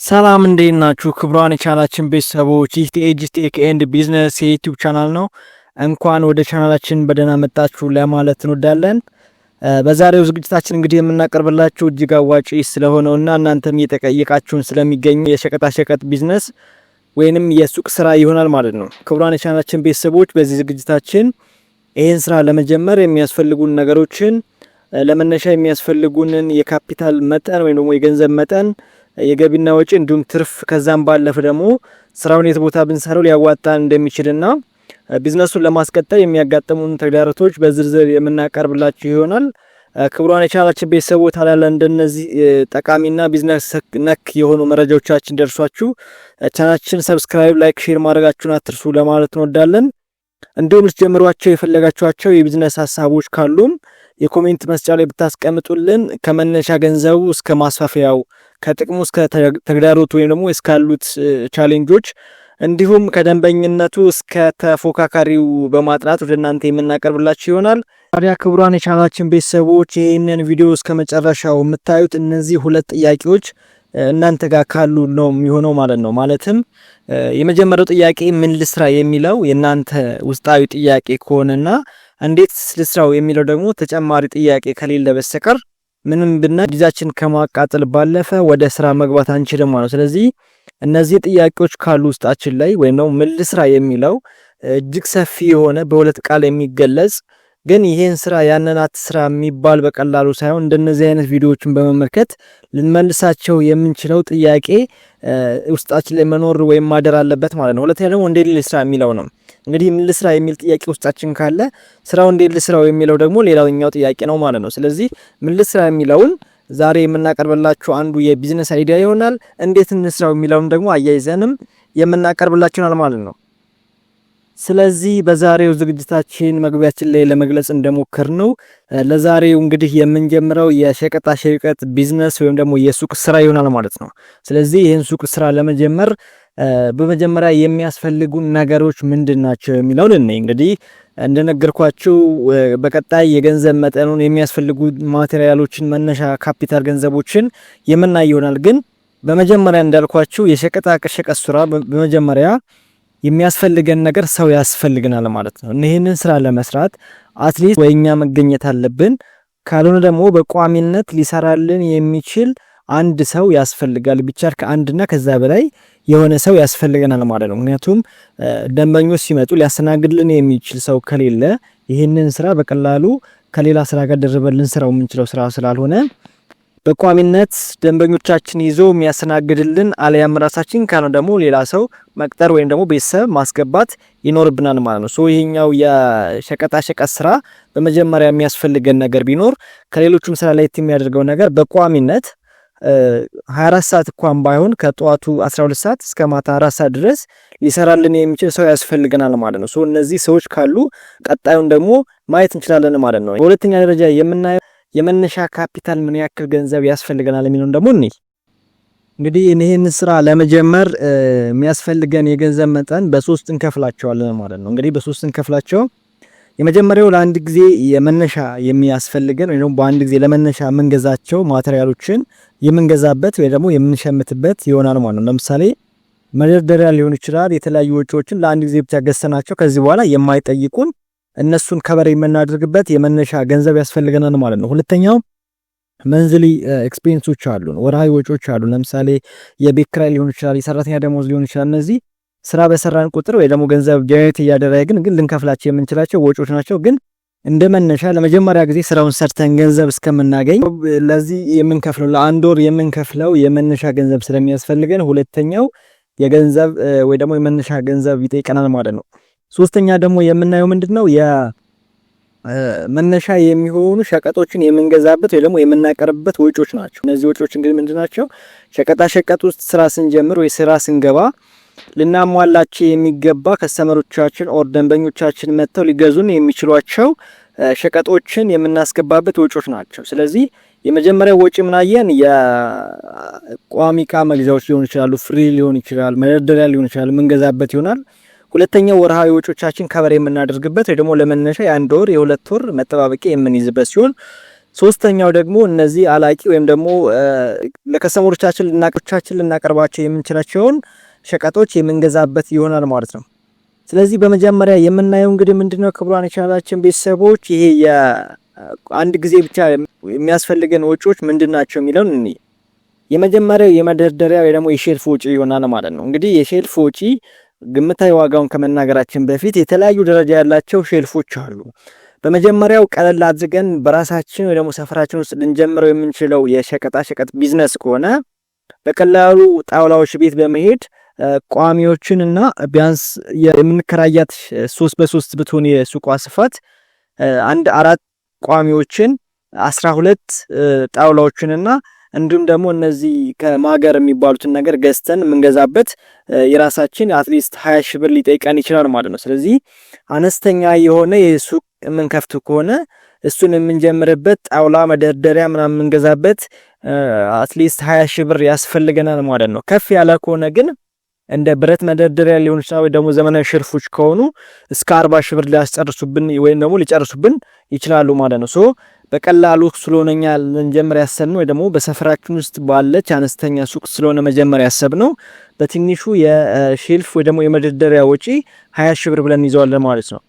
ሰላም፣ እንዴት ናችሁ? ክቡራን የቻናላችን ቤተሰቦች፣ ይህ ቲኤጅ Tech and Business የ YouTube channel ነው። እንኳን ወደ ቻናላችን በደህና መጣችሁ ለማለት እንወዳለን። በዛሬው ዝግጅታችን እንግዲህ የምናቀርብላችሁ እጅግ አዋጪ ስለሆነውና እናንተም እየጠየቃችሁን ስለሚገኙ የሸቀጣሸቀጥ ቢዝነስ ወይንም የሱቅ ስራ ይሆናል ማለት ነው። ክቡራን የቻናላችን ቤተሰቦች፣ በዚህ ዝግጅታችን ይህን ስራ ለመጀመር የሚያስፈልጉን ነገሮችን፣ ለመነሻ የሚያስፈልጉንን የካፒታል መጠን ወይም ደግሞ የገንዘብ መጠን፣ የገቢና ወጪ እንዲሁም ትርፍ፣ ከዛም ባለፈ ደግሞ ስራውን የት ቦታ ብንሰራው ሊያዋጣን እንደሚችልና ቢዝነሱን ለማስቀጠል የሚያጋጥሙን ተግዳሮቶች በዝርዝር የምናቀርብላችሁ ይሆናል። ክቡራን የቻናላችን ቤተሰቦች፣ ታዲያ እንደነዚህ ጠቃሚና ቢዝነስ ነክ የሆኑ መረጃዎቻችን ደርሷችሁ ቻናላችን subscribe፣ like፣ share ማድረጋችሁን አትርሱ ለማለት እንወዳለን። እንዲሁም ልትጀምሯቸው የፈለጋችኋቸው የቢዝነስ ሀሳቦች ካሉም የ comment መስጫ ላይ ብታስቀምጡልን ከመነሻ ገንዘቡ እስከ ማስፋፊያው፣ ከጥቅሙ እስከ ተግዳሮቱ ወይም ደግሞ እስካሉት challenge ኦች፣ እንዲሁም ከደንበኝነቱ እስከ ተፎካካሪው በማጥናት ወደ እናንተ የምናቀርብላችሁ ይሆናል። ታዲያ ክቡራን የቻናላችን ቤተሰቦች፣ ይህንን ቪዲዮ እስከ መጨረሻው የምታዩት እነዚህ ሁለት ጥያቄዎች እናንተ ጋር ካሉ ነው የሚሆነው ማለት ነው። ማለትም የመጀመሪያው ጥያቄ ምን ልስራ የሚለው የእናንተ ውስጣዊ ጥያቄ ከሆነና እንዴት ልስራው የሚለው ደግሞ ተጨማሪ ጥያቄ ከሌለ በስተቀር ምንም ብና ጊዜያችን ከማቃጠል ባለፈ ወደ ስራ መግባት አንችልም ማለት ነው። ስለዚህ እነዚህ ጥያቄዎች ካሉ ውስጣችን ላይ ወይም ደግሞ ምን ልስራ የሚለው እጅግ ሰፊ የሆነ በሁለት ቃል የሚገለጽ ግን ይሄን ስራ ያንን አትስራ የሚባል በቀላሉ ሳይሆን እንደነዚህ አይነት ቪዲዮዎችን በመመልከት ልንመልሳቸው የምንችለው ጥያቄ ውስጣችን ላይ መኖር ወይም ማደር አለበት ማለት ነው። ሁለተኛ ደግሞ እንዴት ልስራ የሚለው ነው። እንግዲህ ምን ልስራ የሚል ጥያቄ ውስጣችን ካለ ስራው እንዴት ልስራው የሚለው ደግሞ ሌላኛው ጥያቄ ነው ማለት ነው። ስለዚህ ምን ልስራ የሚለውን ዛሬ የምናቀርብላችሁ አንዱ የ business idea ይሆናል። እንዴት እንስራው የሚለውን ደግሞ አያይዘንም የምናቀርብላችሁ ይሆናል ማለት ነው። ስለዚህ በዛሬው ዝግጅታችን መግቢያችን ላይ ለመግለጽ እንደሞከርነው ለዛሬው እንግዲህ የምንጀምረው የሸቀጣ ሸቀጥ ቢዝነስ ወይም ደግሞ የሱቅ ስራ ይሆናል ማለት ነው። ስለዚህ ይህን ሱቅ ስራ ለመጀመር በመጀመሪያ የሚያስፈልጉን ነገሮች ምንድን ናቸው የሚለውን እኔ እንግዲህ እንደነገርኳችሁ በቀጣይ የገንዘብ መጠኑን፣ የሚያስፈልጉ material ኦችን፣ መነሻ ካፒታል ገንዘቦችን የምናይ ይሆናል። ግን በመጀመሪያ እንዳልኳችሁ የሸቀጣ ሸቀጥ ስራ በመጀመሪያ የሚያስፈልገን ነገር ሰው ያስፈልገናል ማለት ነው። ይህንን ስራ ለመስራት at least ወይ እኛ መገኘት አለብን፣ ካልሆነ ደግሞ በቋሚነት ሊሰራልን የሚችል አንድ ሰው ያስፈልጋል። ቢቻል ከአንድና ከዛ በላይ የሆነ ሰው ያስፈልገናል ማለት ነው። ምክንያቱም ደንበኞች ሲመጡ ሊያስተናግድልን የሚችል ሰው ከሌለ ይህንን ስራ በቀላሉ ከሌላ ስራ ጋር ደርበን ልንሰራው የምንችለው ስራ ስላልሆነ በቋሚነት ደንበኞቻችን ይዞ የሚያስተናግድልን አለያም ራሳችን ካልሆነ ደግሞ ሌላ ሰው መቅጠር ወይም ደግሞ ቤተሰብ ማስገባት ይኖርብናል ማለት ነው። So ይሄኛው የሸቀጣ ሸቀጥ ስራ በመጀመሪያ የሚያስፈልገን ነገር ቢኖር ከሌሎቹም ስራ ለየት የሚያደርገው ነገር በቋሚነት 24 ሰዓት እንኳን ባይሆን ከጠዋቱ 12 ሰዓት እስከ ማታ 4 ሰዓት ድረስ ሊሰራልን የሚችል ሰው ያስፈልገናል ማለት ነው። So እነዚህ ሰዎች ካሉ ቀጣዩን ደግሞ ማየት እንችላለን ማለት ነው። በሁለተኛ ደረጃ የምናየው የመነሻ ካፒታል ምን ያክል ገንዘብ ያስፈልገናል የሚለውን ደግሞ እኔ እንግዲህ ይህን ስራ ለመጀመር የሚያስፈልገን የገንዘብ መጠን በሶስት እንከፍላቸዋለን ማለት ነው። እንግዲህ በሶስት እንከፍላቸው፣ የመጀመሪያው ለአንድ ጊዜ የመነሻ የሚያስፈልገን ወይ ደግሞ በአንድ ጊዜ ለመነሻ የምንገዛቸው material ኦችን የምንገዛበት ወይ ደግሞ የምንሸምትበት ይሆናል ማለት ነው። ለምሳሌ መደርደሪያ ሊሆን ይችላል። የተለያዩ ወጪዎችን ለአንድ ጊዜ ብቻ ገዝተናቸው ከዚህ በኋላ የማይጠይቁን እነሱን cover የምናደርግበት የመነሻ ገንዘብ ያስፈልገናል ማለት ነው። ሁለተኛው monthly expense ኦች አሉን፣ ወርሃዊ ወጪዎች አሉ። ለምሳሌ የቤት ኪራይ ሊሆን ይችላል፣ የሰራተኛ ደሞዝ ሊሆን ይችላል። እነዚህ ስራ በሰራን ቁጥር ወይ ደግሞ ገንዘብ generate እያደረግን ግን ልንከፍላቸው የምንችላቸው ወጪዎች ናቸው። ግን እንደ መነሻ ለመጀመሪያ ጊዜ ስራውን ሰርተን ገንዘብ እስከምናገኝ ለዚህ የምንከፍለው ለአንድ ወር የምንከፍለው የመነሻ ገንዘብ ስለሚያስፈልገን ሁለተኛው የገንዘብ ወይ ደግሞ የመነሻ ገንዘብ ይጠይቀናል ማለት ነው። ሶስተኛ ደግሞ የምናየው ምንድነው? የመነሻ የሚሆኑ ሸቀጦችን የምንገዛበት ወይ ደግሞ የምናቀርብበት ወጪዎች ናቸው። እነዚህ ወጪዎች እንግዲህ ምንድን ናቸው? ሸቀጣ ሸቀጥ ውስጥ ስራ ስንጀምር ወይ ስራ ስንገባ ልናሟላቸው የሚገባ customer ኦቻችን or ደንበኞቻችን መጥተው ሊገዙን የሚችሏቸው ሸቀጦችን የምናስገባበት ወጪዎች ናቸው። ስለዚህ የመጀመሪያው ወጪ ምናየን የቋሚ እቃ መግዣዎች ሊሆን ይችላሉ፣ ፍሪጅ ሊሆን ይችላል፣ መደርደሪያ ሊሆን ይችላል፣ የምንገዛበት ይሆናል። ሁለተኛው ወርሃዊ ወጪዎቻችን cover የምናደርግበት ወይ ደግሞ ለመነሻ የአንድ ወር የሁለት ወር መጠባበቂያ የምንይዝበት ሲሆን ሶስተኛው ደግሞ እነዚህ አላቂ ወይም ደግሞ ለ customer ኦቻችን ልናቀርባቸው የምንችላቸውን ሸቀጦች የምንገዛበት ይሆናል ማለት ነው። ስለዚህ በመጀመሪያ የምናየው እንግዲህ ምንድነው ክቡራን የቻናላችን ቤተሰቦች፣ ይሄ የአንድ ጊዜ ብቻ የሚያስፈልገን ወጪዎች ምንድን ናቸው የሚለውን እንይ። የመጀመሪያው የመደርደሪያ ወይ ደግሞ የ shelf ወጪ ይሆናል ማለት ነው። እንግዲህ የ shelf ወጪ ግምታዊ ዋጋውን ከመናገራችን በፊት የተለያዩ ደረጃ ያላቸው shelf ኦች አሉ። በመጀመሪያው ቀለል አድርገን በራሳችን ወይ ደግሞ ሰፈራችን ውስጥ ልንጀምረው የምንችለው የሸቀጣ ሸቀጥ ቢዝነስ ከሆነ በቀላሉ ጣውላዎች ቤት በመሄድ ቋሚዎችን እና ቢያንስ የምንከራያት 3 በ3 ብትሆን የሱቋ ስፋት አንድ አራት ቋሚዎችን፣ 12 ጣውላዎችንና እንዲሁም ደግሞ እነዚህ ከማገር የሚባሉትን ነገር ገዝተን የምንገዛበት የራሳችን at least 20 ሺህ ብር ሊጠይቀን ይችላል ማለት ነው። ስለዚህ አነስተኛ የሆነ የሱቅ የምንከፍት ከሆነ እሱን የምንጀምርበት ጣውላ መደርደሪያ ምናምን የምንገዛበት at least 20 ሺህ ብር ያስፈልገናል ማለት ነው። ከፍ ያለ ከሆነ ግን እንደ ብረት መደርደሪያ ሊሆን ይችላል ወይ ደግሞ ዘመናዊ shelf ኦች ከሆኑ እስከ 40 ሺህ ብር ሊያስጨርሱብን ወይም ደግሞ ሊጨርሱብን ይችላሉ ማለት ነው። So በቀላሉ ስለሆነ እኛ ልንጀምር ያሰብነው ወይ ደግሞ በሰፈራችን ውስጥ ባለች አነስተኛ ሱቅ ስለሆነ መጀመር ያሰብነው በትንሹ የ shelf ወይ ደግሞ የመደርደሪያ ወጪ 20 ሺህ ብር ብለን እንይዘዋለን ማለት ነው።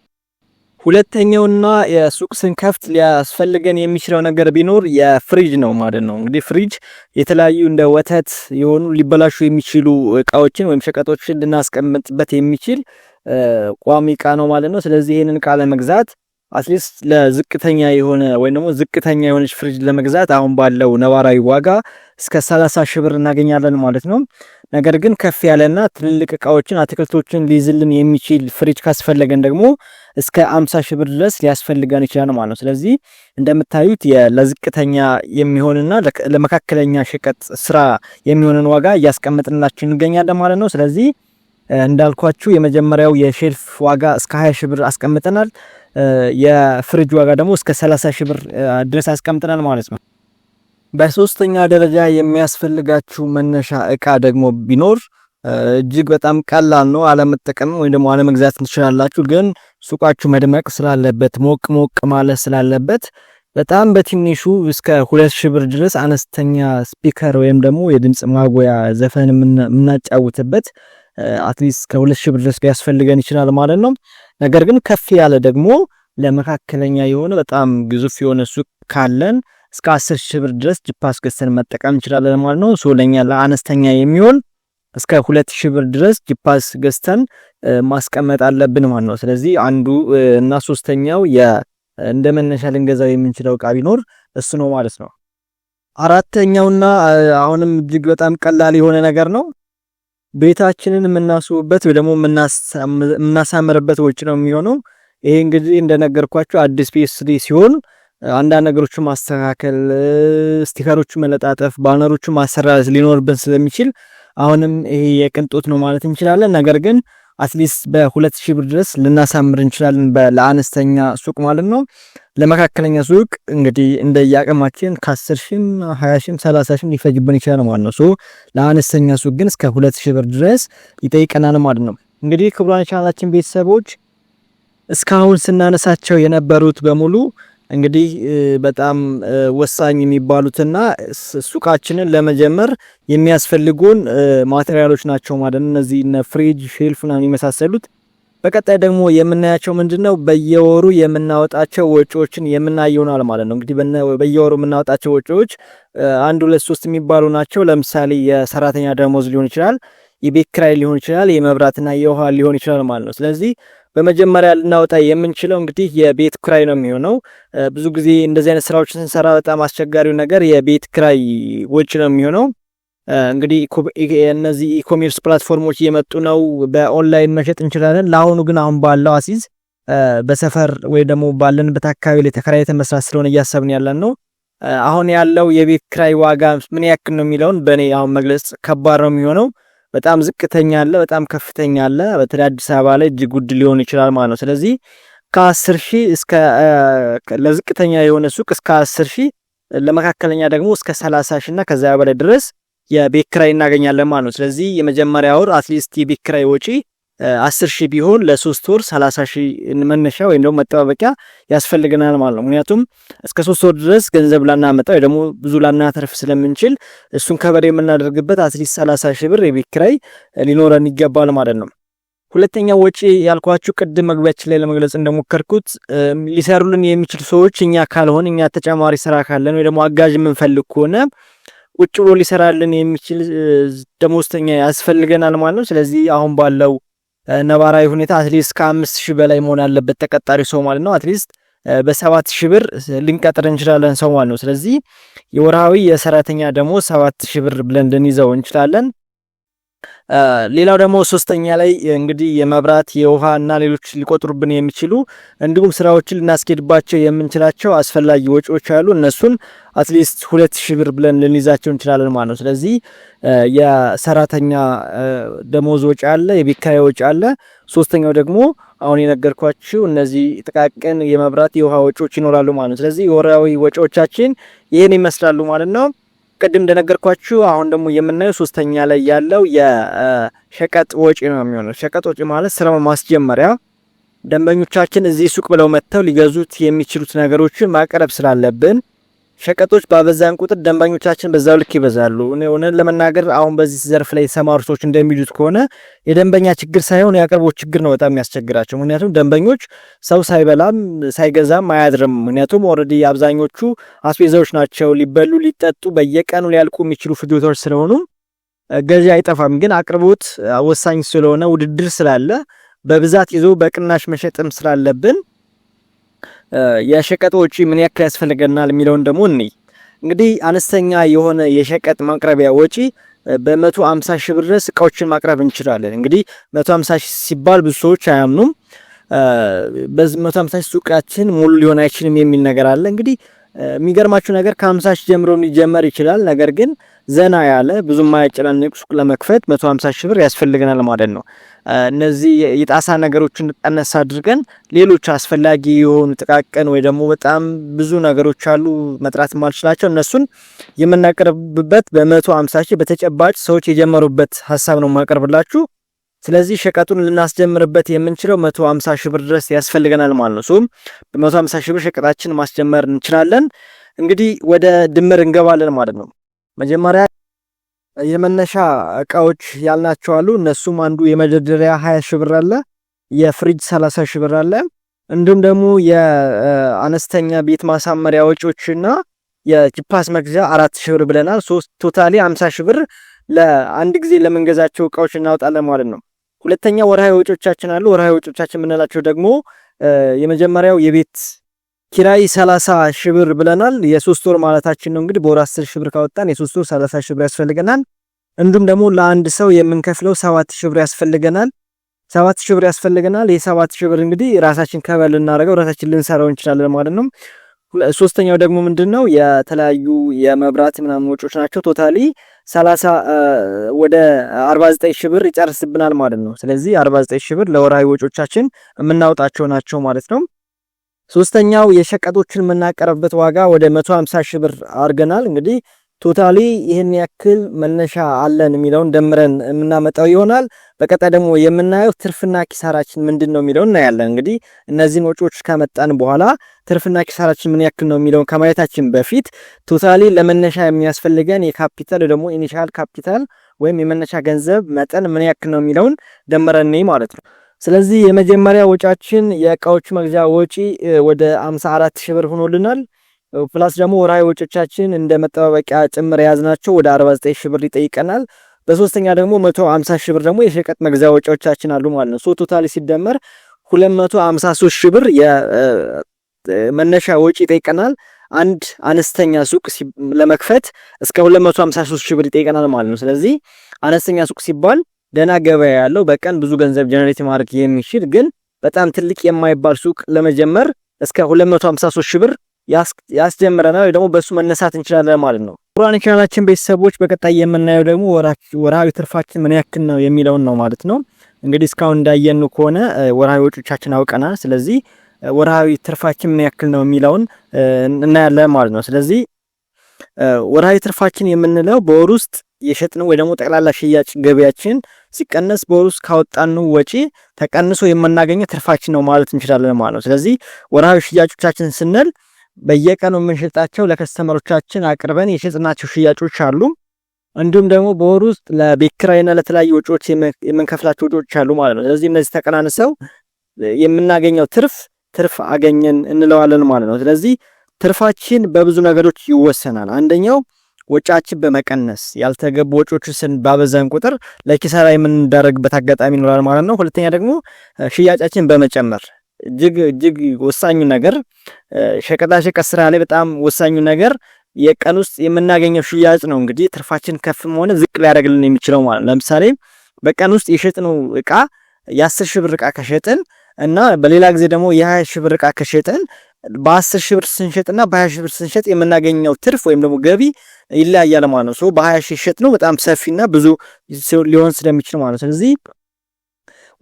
ሁለተኛውና የሱቅ ስንከፍት ሊያስፈልገን የሚችለው ነገር ቢኖር የፍሪጅ ነው ማለት ነው። እንግዲህ ፍሪጅ የተለያዩ እንደ ወተት የሆኑ ሊበላሹ የሚችሉ እቃዎችን ወይም ሸቀጦችን ልናስቀምጥበት የሚችል ቋሚ እቃ ነው ማለት ነው። ስለዚህ ይህንን እቃ ለመግዛት at least ለዝቅተኛ የሆነ ወይም ደግሞ ዝቅተኛ የሆነች ፍሪጅ ለመግዛት አሁን ባለው ነባራዊ ዋጋ እስከ 30 ሺህ ብር እናገኛለን ማለት ነው። ነገር ግን ከፍ ያለና ትልልቅ እቃዎችን፣ አትክልቶችን ሊይዝልን የሚችል ፍሪጅ ካስፈለገን ደግሞ እስከ 50 ሺህ ብር ድረስ ሊያስፈልገን ይችላል ማለት ነው። ስለዚህ እንደምታዩት ለዝቅተኛ የሚሆንና ለመካከለኛ ሸቀጥ ስራ የሚሆንን ዋጋ እያስቀመጥንላችሁ እንገኛለን ማለት ነው። ስለዚህ እንዳልኳችሁ የመጀመሪያው የ shelf ዋጋ እስከ 20 ሺህ ብር አስቀምጠናል። የፍሪጅ ዋጋ ደግሞ እስከ 30 ሺህ ብር ድረስ አስቀምጠናል ማለት ነው። በሶስተኛ ደረጃ የሚያስፈልጋችሁ መነሻ እቃ ደግሞ ቢኖር እጅግ በጣም ቀላል ነው። አለመጠቀም ወይም ደግሞ አለመግዛት ትችላላችሁ። ግን ሱቃችሁ መድመቅ ስላለበት፣ ሞቅ ሞቅ ማለት ስላለበት በጣም በትንሹ እስከ 2,000 ብር ድረስ አነስተኛ speaker ወይም ደግሞ የድምፅ ማጉያ፣ ዘፈን የምናጫውትበት at least ከ2,000 ብር ድረስ ሊያስፈልገን ይችላል ማለት ነው። ነገር ግን ከፍ ያለ ደግሞ ለመካከለኛ የሆነ በጣም ግዙፍ የሆነ ሱቅ ካለን እስከ 10 ሺህ ብር ድረስ ጂፓስ ገዝተን መጠቀም እንችላለን ማለት ነው። So ለኛ ለአነስተኛ የሚሆን እስከ 2,000 ብር ድረስ ጂፓስ ገዝተን ማስቀመጥ አለብን ማለት ነው። ስለዚህ አንዱ እና ሶስተኛው እንደ መነሻ ልንገዛው የምንችለው እቃ ቢኖር እሱ ነው ማለት ነው። አራተኛውና አሁንም እጅግ በጣም ቀላል የሆነ ነገር ነው። ቤታችንን የምናስውብበት ወይ ደግሞ የምናሳምርበት ወጪ ነው የሚሆነው። ይሄ እንግዲህ እንደነገርኳችሁ አዲስ ቤት ሲሆን አንዳንድ ነገሮችን ማስተካከል፣ sticker ኦችን መለጣጠፍ፣ banner ኦችን ማሰራት ሊኖርብን ስለሚችል አሁንም ይሄ የቅንጦት ነው ማለት እንችላለን። ነገር ግን at least በ2,000 ብር ድረስ ልናሳምር እንችላለን ለአነስተኛ ሱቅ ማለት ነው። ለመካከለኛ ሱቅ እንግዲህ እንደየአቅማችን ከ10 ሺህም፣ 20 ሺህም፣ 30 ሺህም ሊፈጅብን ይችላል ማለት ነው። So ለአነስተኛ ሱቅ ግን እስከ 2,000 ብር ድረስ ይጠይቀናል ማለት ነው። እንግዲህ ክቡራን ቻናላችን ቤተሰቦች፣ እስካሁን ስናነሳቸው የነበሩት በሙሉ እንግዲህ በጣም ወሳኝ የሚባሉትና ሱቃችንን ለመጀመር የሚያስፈልጉን material ኦች ናቸው ማለት ነው። እነዚህ እነ ፍሪጅ፣ shelf ምናምን የመሳሰሉት። በቀጣይ ደግሞ የምናያቸው ምንድነው? በየወሩ የምናወጣቸው ወጪዎችን የምናየው ይሆናል ማለት ነው። እንግዲህ በየወሩ የምናወጣቸው ወጪዎች አንድ፣ ሁለት፣ ሶስት የሚባሉ ናቸው። ለምሳሌ የሰራተኛ ደሞዝ ሊሆን ይችላል፣ የቤት ኪራይ ሊሆን ይችላል፣ የመብራትና የውሃ ሊሆን ይችላል ማለት ነው። ስለዚህ በመጀመሪያ ልናወጣ የምንችለው እንግዲህ የቤት ኪራይ ነው የሚሆነው። ብዙ ጊዜ እንደዚህ አይነት ስራዎችን ስንሰራ በጣም አስቸጋሪው ነገር የቤት ኪራይ ወጪ ነው የሚሆነው። እንግዲህ እነዚህ e-commerce platform ኦች እየመጡ ነው። በኦንላይን መሸጥ እንችላለን። ለአሁኑ ግን አሁን ባለው as is በሰፈር ወይ ደግሞ ባለንበት አካባቢ ላይ ተከራይተን መስራት ስለሆነ እያሰብን ያለን ነው። አሁን ያለው የቤት ኪራይ ዋጋ ምን ያክል ነው የሚለውን በእኔ አሁን መግለጽ ከባድ ነው የሚሆነው። በጣም ዝቅተኛ አለ፣ በጣም ከፍተኛ አለ። በተለይ አዲስ አበባ ላይ እጅግ ውድ ሊሆን ይችላል ማለት ነው። ስለዚህ ከ10 ሺህ እስከ ለዝቅተኛ የሆነ ሱቅ እስከ 10 ሺህ፣ ለመካከለኛ ደግሞ እስከ 30 ሺህ እና ከዚያ በላይ ድረስ የቤት ኪራይ እናገኛለን ማለት ነው። ስለዚህ የመጀመሪያ ወር at least የቤት ኪራይ ወጪ 10 ሺህ ቢሆን ለ3 ወር 30 ሺህ መነሻ ወይም ደግሞ መጠባበቂያ ያስፈልገናል ማለት ነው። ምክንያቱም እስከ 3 ወር ድረስ ገንዘብ ላናመጣ ወይ ደግሞ ብዙ ላናተርፍ ስለምንችል እሱን cover የምናደርግበት at least 30 ሺህ ብር የቤት ኪራይ ሊኖረን ይገባል ማለት ነው። ሁለተኛው ወጪ ያልኳችሁ ቅድም መግቢያችን ላይ ለመግለጽ እንደሞከርኩት ሊሰሩልን የሚችሉ ሰዎች እኛ ካልሆን፣ እኛ ተጨማሪ ስራ ካለን ወይ ደግሞ አጋዥ የምንፈልግ ከሆነ ቁጭ ብሎ ሊሰራልን የሚችል ደሞዝተኛ ያስፈልገናል ማለት ነው። ስለዚህ አሁን ባለው ነባራዊ ሁኔታ at least ከ5,000 በላይ መሆን አለበት ተቀጣሪ ሰው ማለት ነው። At least በ7,000 ብር ልንቀጥር እንችላለን ሰው ማለት ነው። ስለዚህ የወርሃዊ የሰራተኛ ደሞዝ 7,000 ብር ብለን ልንይዘው እንችላለን። ሌላው ደግሞ ሶስተኛ ላይ እንግዲህ የመብራት፣ የውሃ እና ሌሎች ሊቆጥሩብን የሚችሉ እንዲሁም ስራዎችን ልናስኬድባቸው የምንችላቸው አስፈላጊ ወጪዎች አሉ። እነሱን at least 2,000 ብር ብለን ልንይዛቸው እንችላለን ማለት ነው። ስለዚህ የሰራተኛ ደሞዝ ወጪ አለ፣ የቤት ኪራይ ወጪ አለ። ሶስተኛው ደግሞ አሁን የነገርኳችሁ እነዚህ ጥቃቅን የመብራት፣ የውሃ ወጪዎች ይኖራሉ ማለት ነው። ስለዚህ የወራዊ ወጪዎቻችን ይህን ይመስላሉ ማለት ነው። ቅድም እንደነገርኳችሁ አሁን ደግሞ የምናየው ሶስተኛ ላይ ያለው የሸቀጥ ወጪ ነው የሚሆነው። ሸቀጥ ወጪ ማለት ስራው ማስጀመሪያ ደንበኞቻችን እዚህ ሱቅ ብለው መጥተው ሊገዙት የሚችሉት ነገሮችን ማቅረብ ስላለብን ሸቀጦች ባበዛን ቁጥር ደንበኞቻችን በዛው ልክ ይበዛሉ። እውነት ለመናገር አሁን በዚህ ዘርፍ ላይ የተሰማሩ ሰዎች እንደሚሉት ከሆነ የደንበኛ ችግር ሳይሆን የአቅርቦት ችግር ነው በጣም የሚያስቸግራቸው። ምክንያቱም ደንበኞች ሰው ሳይበላም ሳይገዛም አያድርም። ምክንያቱም already አብዛኞቹ አስቤዛዎች ናቸው፣ ሊበሉ ሊጠጡ በየቀኑ ሊያልቁ የሚችሉ ፍጆታዎች ስለሆኑ ገዢ አይጠፋም። ግን አቅርቦት ወሳኝ ስለሆነ፣ ውድድር ስላለ፣ በብዛት ይዞ በቅናሽ መሸጥም ስላለብን የሸቀጥ ወጪ ምን ያክል ያስፈልገናል የሚለውን ደግሞ እንይ። እንግዲህ አነስተኛ የሆነ የሸቀጥ ማቅረቢያ ወጪ በ150 ሺህ ብር ድረስ እቃዎችን ማቅረብ እንችላለን። እንግዲህ 150 ሺህ ሲባል ብዙ ሰዎች አያምኑም። በዚህ 150 ሺህ ሱቃችን ሙሉ ሊሆን አይችልም የሚል ነገር አለ። እንግዲህ የሚገርማችሁ ነገር ከ50 ሺህ ጀምሮ ሊጀመር ይችላል። ነገር ግን ዘና ያለ ብዙ የማያጨናንቅ ሱቅ ለመክፈት 150 ሺህ ብር ያስፈልገናል ማለት ነው። እነዚህ የጣሳ ነገሮችን ቀነስ አድርገን ሌሎች አስፈላጊ የሆኑ ጥቃቅን ወይ ደግሞ በጣም ብዙ ነገሮች አሉ መጥራት ማልችላቸው፣ እነሱን የምናቀርብበት በ150 ሺህ በተጨባጭ ሰዎች የጀመሩበት ሀሳብ ነው የማቀርብላችሁ። ስለዚህ ሸቀጡን ልናስጀምርበት የምንችለው 150 ሺህ ብር ድረስ ያስፈልገናል ማለት ነው። እሱም በ150 ሺህ ብር ሸቀጣችን ማስጀመር እንችላለን። እንግዲህ ወደ ድምር እንገባለን ማለት ነው። መጀመሪያ የመነሻ እቃዎች ያልናቸው አሉ። እነሱም አንዱ የመደርደሪያ 20 ሺህ ብር አለ፣ የፍሪጅ 30 ሺህ ብር አለ። እንዲሁም ደግሞ የአነስተኛ ቤት ማሳመሪያ ወጪዎችና የጂፓስ መግዣ 4 ሺህ ብር ብለናል። ሶስት totally 50 ሺህ ብር ለአንድ ጊዜ ለምንገዛቸው እቃዎች እናወጣለን ማለት ነው። ሁለተኛ ወርሃዊ ወጪዎቻችን አሉ። ወርሃዊ ወጪዎቻችን የምንላቸው ደግሞ የመጀመሪያው የቤት ኪራይ 30 ሺህ ብር ብለናል። የ3 ወር ማለታችን ነው። እንግዲህ በወር 10 ሺህ ብር ካወጣን የ3 ወር 30 ሺህ ብር ያስፈልገናል። እንዲሁም ደግሞ ለአንድ ሰው የምንከፍለው 7 ሺህ ብር ያስፈልገናል። 7 ሺህ ብር ያስፈልገናል። የ7 ሺህ ብር እንግዲህ ራሳችን cover ልናደርገው፣ ራሳችን ልንሰራው እንችላለን ማለት ነው። ሶስተኛው ደግሞ ምንድን ነው? የተለያዩ የመብራት ምናምን ወጪዎች ናቸው። Totally 30 ወደ 49 ሺህ ብር ይጨርስብናል ማለት ነው። ስለዚህ 49 ሺህ ብር ለወርሃዊ ወጪዎቻችን የምናወጣቸው ናቸው ማለት ነው። ሶስተኛው የሸቀጦችን የምናቀርብበት ዋጋ ወደ 150 ሺህ ብር አድርገናል። እንግዲህ totally ይህን ያክል መነሻ አለን የሚለውን ደምረን የምናመጣው ይሆናል። በቀጣይ ደግሞ የምናየው ትርፍና ኪሳራችን ምንድን ነው የሚለውን እናያለን። እንግዲህ እነዚህን ወጪዎች ካመጣን በኋላ ትርፍና ኪሳራችን ምን ያክል ነው የሚለውን ከማየታችን በፊት totally ለመነሻ የሚያስፈልገን የካፒታል ደግሞ initial capital ወይም የመነሻ ገንዘብ መጠን ምን ያክል ነው የሚለውን ደምረን ማለት ነው። ስለዚህ የመጀመሪያ ወጫችን የእቃዎቹ መግዣ ወጪ ወደ 54 ሺህ ብር ሆኖልናል። Plus ደግሞ ወርሃዊ ወጪዎቻችን እንደ መጠባበቂያ ጭምር የያዝናቸው ወደ 49 ሺህ ብር ይጠይቀናል። በሶስተኛ ደግሞ 150 ሺህ ብር ደግሞ የሸቀጥ መግዣ ወጪዎቻችን አሉ ማለት ነው። So totally ሲደመር 253 ሺህ ብር የመነሻ ወጪ ይጠይቀናል። አንድ አነስተኛ ሱቅ ለመክፈት እስከ 253 ሺህ ብር ይጠይቀናል ማለት ነው። ስለዚህ አነስተኛ ሱቅ ሲባል ደህና ገበያ ያለው፣ በቀን ብዙ ገንዘብ generate ማድረግ የሚችል ግን በጣም ትልቅ የማይባል ሱቅ ለመጀመር እስከ 253 ሺህ ብር ያስጀምረናል ወይ ደግሞ በሱ መነሳት እንችላለን ማለት ነው። ክቡራን የቻናላችን ቤተሰቦች፣ በቀጣይ የምናየው ደግሞ ወርሃዊ ትርፋችን ምን ያክል ነው የሚለውን ነው ማለት ነው። እንግዲህ እስካሁን እንዳየን ከሆነ ወርሃዊ ወጪዎቻችን አውቀናል። ስለዚህ ወርሃዊ ትርፋችን ምን ያክል ነው የሚለውን እናያለን ማለት ነው። ስለዚህ ወርሃዊ ትርፋችን የምንለው በወር ውስጥ የሸጥነው ወይ ደግሞ ጠቅላላ ሽያጭ ገቢያችን ሲቀነስ በወር ውስጥ ካወጣነው ወጪ ተቀንሶ የምናገኘው ትርፋችን ነው ማለት እንችላለን ማለት ነው። ስለዚህ ወርሃዊ ሽያጮቻችን ስንል በየቀኑ የምንሸጣቸው ለ customer ኦቻችን አቅርበን የሸጥናቸው ሽያጮች አሉ። እንዲሁም ደግሞ በወር ውስጥ ለቤት ኪራይና ለተለያዩ ወጪዎች የምንከፍላቸው ወጪዎች አሉ ማለት ነው። ስለዚህ እነዚህ ተቀናንሰው የምናገኘው ትርፍ ትርፍ አገኘን እንለዋለን ማለት ነው። ስለዚህ ትርፋችን በብዙ ነገሮች ይወሰናል። አንደኛው ወጫችን በመቀነስ፣ ያልተገቡ ወጪዎችን ባበዛን ቁጥር ለኪሳራ የምንዳረግበት አጋጣሚ ይኖራል ማለት ነው። ሁለተኛ ደግሞ ሽያጫችን በመጨመር፣ እጅግ እጅግ ወሳኙ ነገር፣ ሸቀጣ ሸቀጥ ስራ ላይ በጣም ወሳኙ ነገር የቀን ውስጥ የምናገኘው ሽያጭ ነው። እንግዲህ ትርፋችን ከፍም ሆነ ዝቅ ሊያደርግልን የሚችለው ማለት ነው። ለምሳሌ በቀን ውስጥ የሸጥነው እቃ የ10,000 ብር እቃ ከሸጥን እና በሌላ ጊዜ ደግሞ የ20,000 ብር እቃ ከሸጥን፣ በ10,000 ብር ስንሸጥና በ20,000 ብር ስንሸጥ የምናገኘው ትርፍ ወይም ደግሞ ገቢ ይለያያል ማለት ነው። So በ20,000 ሸጥነው በጣም ሰፊና ብዙ ሊሆን ስለሚችል ማለት ነው። ስለዚህ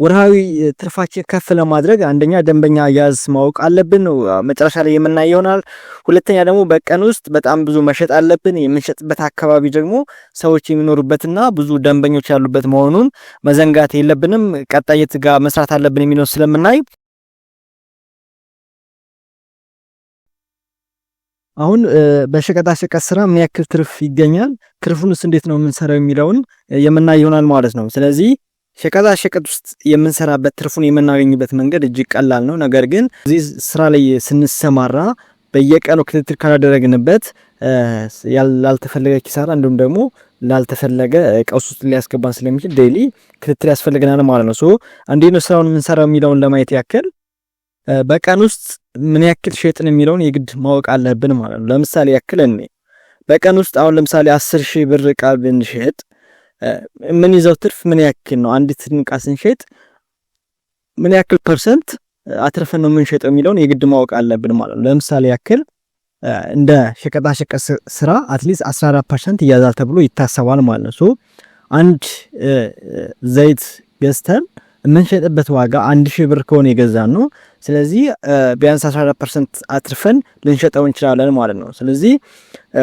ወርሃዊ ትርፋችን ከፍ ለማድረግ አንደኛ ደንበኛ አያያዝ ማወቅ አለብን፣ መጨረሻ ላይ የምናየው ይሆናል። ሁለተኛ ደግሞ በቀን ውስጥ በጣም ብዙ መሸጥ አለብን። የምንሸጥበት አካባቢ ደግሞ ሰዎች የሚኖሩበትና ብዙ ደንበኞች ያሉበት መሆኑን መዘንጋት የለብንም። ቀጣይ የት ጋር መስራት አለብን የሚለውን ስለምናይ፣ አሁን በሸቀጣ ሸቀጥ ስራ ምን ያክል ትርፍ ይገኛል፣ ትርፉንስ እንዴት ነው የምንሰራው የሚለውን የምናይ ይሆናል ማለት ነው። ስለዚህ ሸቀጣ ሸቀጥ ውስጥ የምንሰራበት ትርፉን የምናገኝበት መንገድ እጅግ ቀላል ነው። ነገር ግን እዚህ ስራ ላይ ስንሰማራ በየቀኑ ክትትል ካላደረግንበት ላልተፈለገ ኪሳራ እንዲሁም ደግሞ ላልተፈለገ ቀውስ ውስጥ ሊያስገባን ስለሚችል daily ክትትል ያስፈልገናል ማለት ነው። So እንዴት ነው ስራውን የምንሰራው የሚለውን ለማየት ያክል በቀን ውስጥ ምን ያክል ሸጥን የሚለውን የግድ ማወቅ አለብን ማለት ነው። ለምሳሌ ያክል እኔ በቀን ውስጥ አሁን ለምሳሌ 10,000 ብር እቃ ብንሸጥ የምንይዘው ትርፍ ምን ያክል ነው? አንዲትን እቃ ስንሸጥ ምን ያክል percent አትርፈን ነው የምንሸጠው የሚለውን የግድ ማወቅ አለብን ማለት ነው። ለምሳሌ ያክል እንደ ሸቀጣሸቀጥ ስራ at least 14% ይያዛል ተብሎ ይታሰባል ማለት ነው። So አንድ ዘይት ገዝተን የምንሸጥበት ዋጋ 1,000 ብር ከሆነ የገዛነው፣ ስለዚህ ቢያንስ 14% አትርፈን ልንሸጠው እንችላለን ማለት ነው። ስለዚህ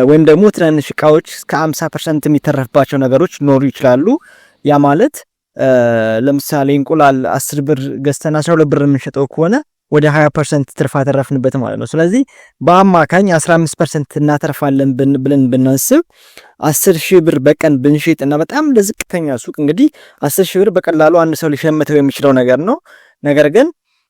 ወይም ደግሞ ትናንሽ እቃዎች እስከ 50% የሚተረፍባቸው ነገሮች ሊኖሩ ይችላሉ። ያ ማለት ለምሳሌ እንቁላል 10 ብር ገዝተን 12 ብር የምንሸጠው ከሆነ ወደ 20% ትርፍ አተረፍንበት ማለት ነው። ስለዚህ በአማካኝ 15% እናተርፋለን ብለን ብናስብ፣ 10,000 ብር በቀን ብንሸጥ እና በጣም ለዝቅተኛ ሱቅ እንግዲህ 10,000 ብር በቀላሉ አንድ ሰው ሊሸምተው የሚችለው ነገር ነው። ነገር ግን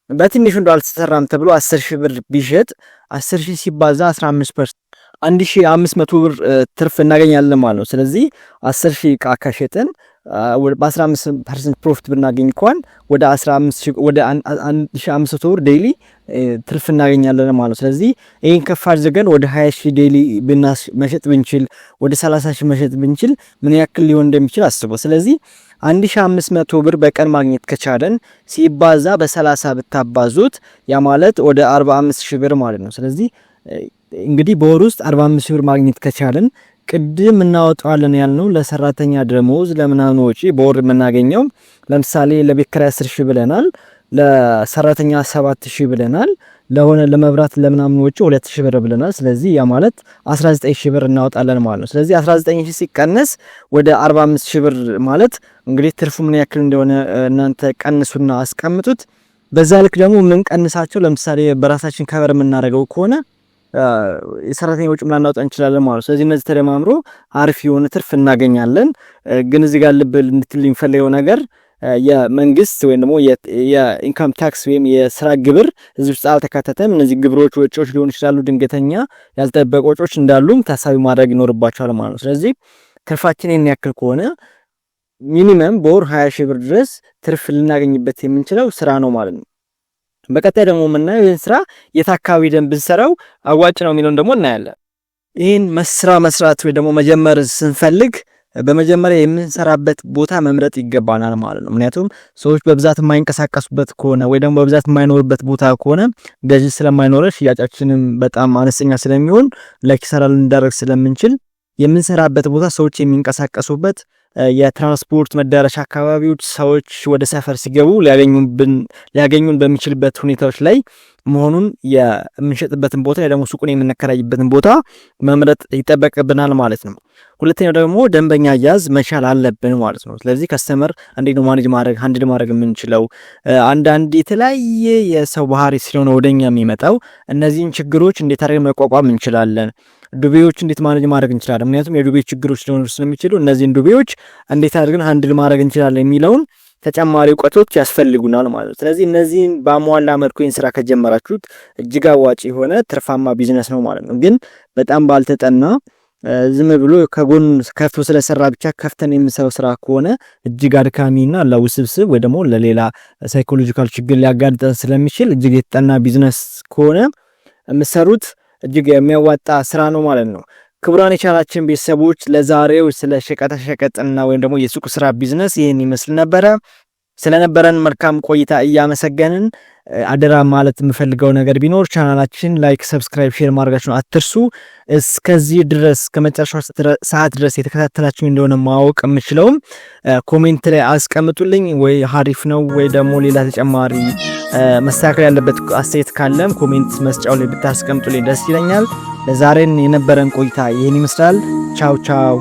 በትንሹ እንደው አልተሰራም ተብሎ 10,000 ብር ቢሸጥ፣ 10,000 ሲባዛ 15%፣ 1500 ብር ትርፍ እናገኛለን ማለት ነው። ስለዚህ 10,000 እቃ ከሸጥን በ15% profit ብናገኝ እንኳን ወደ 15 ወደ 1500 ብር daily ትርፍ እናገኛለን ማለት ነው። ስለዚህ ይህን ከፍ አድርገን ወደ 20 ሺህ daily መሸጥ ብንችል፣ ወደ 30 ሺህ መሸጥ ብንችል ምን ያክል ሊሆን እንደሚችል አስበው። ስለዚህ 1500 ብር በቀን ማግኘት ከቻለን ሲባዛ በ30 ብታባዙት ያ ማለት ወደ 45 ሺህ ብር ማለት ነው። ስለዚህ እንግዲህ በወር ውስጥ 45 ሺህ ብር ማግኘት ከቻለን፣ ቅድም እናወጣዋለን ያልነው ለሰራተኛ ደሞዝ ለምናምን ወጪ በወር የምናገኘው ለምሳሌ ለቤት ኪራይ 10 ሺህ ብለናል፣ ለሰራተኛ 7 ሺህ ብለናል፣ ለሆነ ለመብራት ለምናምን ወጪ 2 ሺህ ብር ብለናል። ስለዚህ ያ ማለት 19 ሺህ ብር እናወጣለን ማለት ነው። ስለዚህ 19 ሺህ ሲቀነስ ወደ 45 ሺህ ብር ማለት እንግዲህ ትርፉ ምን ያክል እንደሆነ እናንተ ቀንሱና አስቀምጡት። በዛ ልክ ደግሞ የምንቀንሳቸው ለምሳሌ በራሳችን cover የምናደርገው ከሆነ የሰራተኛ ወጪ ላናወጣ እንችላለን ማለት ነው። ስለዚህ እነዚህ ተደማምሮ አሪፍ የሆነ ትርፍ እናገኛለን። ግን እዚህ ጋር ልብ እንድትል የሚፈልገው ነገር የመንግስት ወይም ደግሞ የ income tax ወይም የስራ ግብር እዚህ ውስጥ አልተካተተም። እነዚህ ግብሮች፣ ወጪዎች ሊሆኑ ይችላሉ። ድንገተኛ ያልተጠበቁ ወጪዎች እንዳሉም ታሳቢ ማድረግ ይኖርባቸዋል ማለት ነው። ስለዚህ ትርፋችን ይህን ያክል ከሆነ minimum በወር 20 ሺህ ብር ድረስ ትርፍ ልናገኝበት የምንችለው ስራ ነው ማለት ነው። በቀጣይ ደግሞ የምናየው ይህን ስራ የት አካባቢ ሄደን ብንሰራው አዋጭ ነው የሚለውን ደግሞ እናያለን። ይህን ስራ መስራት ወይ ደግሞ መጀመር ስንፈልግ በመጀመሪያ የምንሰራበት ቦታ መምረጥ ይገባናል ማለት ነው። ምክንያቱም ሰዎች በብዛት የማይንቀሳቀሱበት ከሆነ ወይ ደግሞ በብዛት የማይኖሩበት ቦታ ከሆነ ገዢ ስለማይኖረ ሽያጫችንም በጣም አነስተኛ ስለሚሆን ለኪሳራ ልንዳረግ ስለምንችል የምንሰራበት ቦታ ሰዎች የሚንቀሳቀሱበት የትራንስፖርት መዳረሻ አካባቢዎች፣ ሰዎች ወደ ሰፈር ሲገቡ ሊያገኙን በሚችልበት ሁኔታዎች ላይ መሆኑን የምንሸጥበትን ቦታ ደግሞ ሱቁን የምንከራይበትን ቦታ መምረጥ ይጠበቅብናል ማለት ነው። ሁለተኛው ደግሞ ደንበኛ አያያዝ መቻል አለብን ማለት ነው። ስለዚህ customer እንዴት ነው manage ማድረግ፣ handle ማድረግ የምንችለው? አንዳንድ የተለያየ የሰው ባህሪ ስለሆነ ወደኛ የሚመጣው፣ እነዚህን ችግሮች እንዴት አድርገን መቋቋም እንችላለን? ዱቤዎች እንዴት manage ማድረግ እንችላለን? ምክንያቱም የዱቤ ችግሮች ሊሆኑ ስለሚችሉ እነዚህን ዱቤዎች እንዴት አድርገን handle ማድረግ እንችላለን የሚለውን ተጨማሪ እውቀቶች ያስፈልጉናል ማለት ነው። ስለዚህ እነዚህን በአሟላ መልኩ ይህን ስራ ከጀመራችሁት እጅግ አዋጪ የሆነ ትርፋማ ቢዝነስ ነው ማለት ነው። ግን በጣም ባልተጠና፣ ዝም ብሎ ከጎን ከፍቶ ስለሰራ ብቻ ከፍተን የምንሰራው ስራ ከሆነ እጅግ አድካሚና ለውስብስብ ወይ ደግሞ ለሌላ psychological ችግር ሊያጋልጠን ስለሚችል እጅግ የተጠና ቢዝነስ ከሆነ የምትሰሩት እጅግ የሚያዋጣ ስራ ነው ማለት ነው። ክቡራን የቻናላችን ቤተሰቦች፣ ለዛሬው ስለ ሸቀጣሸቀጥና ወይም ደግሞ የሱቅ ስራ ቢዝነስ ይህን ይመስል ነበረ። ስለነበረን መልካም ቆይታ እያመሰገንን አደራ ማለት የምፈልገው ነገር ቢኖር ቻናላችን like፣ subscribe፣ share ማድረጋችሁን አትርሱ። እስከዚህ ድረስ ከመጨረሻው ሰዓት ድረስ የተከታተላችሁ እንደሆነ ማወቅ የምችለውም comment ላይ አስቀምጡልኝ። ወይ ሀሪፍ ነው ወይ ደግሞ ሌላ ተጨማሪ መስተካከል ያለበት አስተያየት ካለም comment መስጫው ላይ ብታስቀምጡልኝ ደስ ይለኛል። ለዛሬን የነበረን ቆይታ ይህን ይመስላል። ቻው ቻው።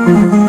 ነው።